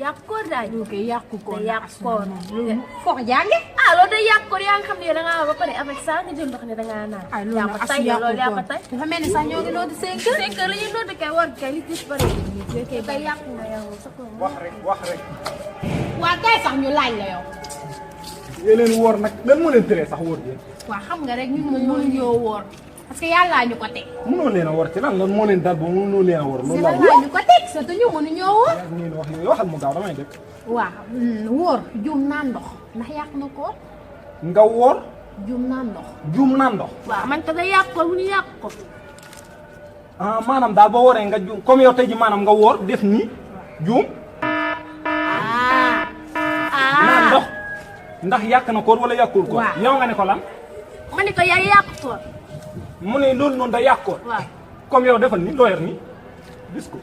yàq koor daal. lu koy yàqu koor yàq koor. foo ko jàngee. loolu day yàq koor yaa ngi xam ne da ngaa ba pare avec ça nga jël ndox ne da ngaa naan. ay loolu nag asu loolu yaa ko tay. dafa mel ni sax ñoo ngi doon 5 heures. 5 heures la ñuy doon kay war kay li ci bëri. kay yàq nga yow sa koor. wax rek. waa kay sax ñu laaj la yow. yéen woor nag lan moo leen teree sax wóor ngeen. waa xam nga rek ñun moom mënuñoo woor parce que yàllaa ñu ko teg. mënoo leen a woor ci lan moo leen dal ba mënoo leen a woor. loolu la yàllaa ñu ko teg surtout ñu mënuñoo woor. ngeen wax yooyu waxal mu gaaw damay def. waaw woor juum naan ndox ndax yàq na koor. nga woor. juum naan ndox. juum naan ndox. waaw man ka day yàq koor bu ñu yàq ko. maanaam daal boo wooree nga juum comme yow tey ji maanaam nga woor def nii juum. naan ndox ndax yàq na koor wala yàqul koor. yow nga ne ko lan. ma ne ko yaa yàq koor. mu ne loolu noonu da yàq koor. waaw comme yow defal ni looyar ni gis ko.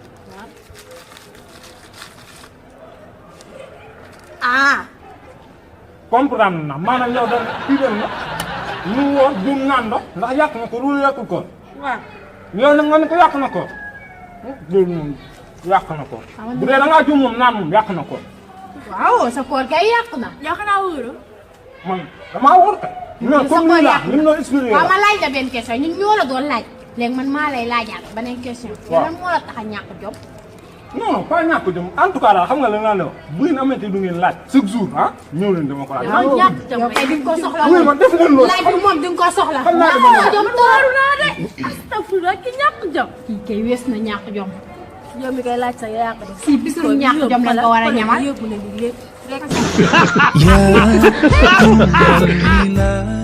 comprendre na maanaam yow da fii dem na mu woor juum naan ndox ndax yàq na koor wala yàqul koor. waaw yow nag nga ne ko yàq na koor. loolu moom yàq na koor. bu dee da ngaa juum moom naan moom yàq na koor. waaw sa koor kay yàq na. yow xanaa wóoru. man damaa wóor kay. non comme ni la ni mu doon expliqué waaw ma laaj la benn question ñun ñoo la doon laaj léegi man maa lay laajaat beneen question. waaw lan moo la tax a ñàkk jom. non non pas ñàkk jom en tout cas daal xam nga la naa ne wax bu ngeen amati du ngeen laaj chaque jour ñëw leen dama ko laaj. waaw ñàkk jom yow kay di nga ko soxla oui man def leen loolu. laaj bi moom di nga ko soxla. xam naa dama ñàkk jom tooru naa de. astafurlah ki ñàkk jom. kii kay wees na ñàkk jom. yow mi koy laaj sax yaa ko def. si bisul ñàkk jom lañ ko war a ñamal. yóbbu na léegi rek. يا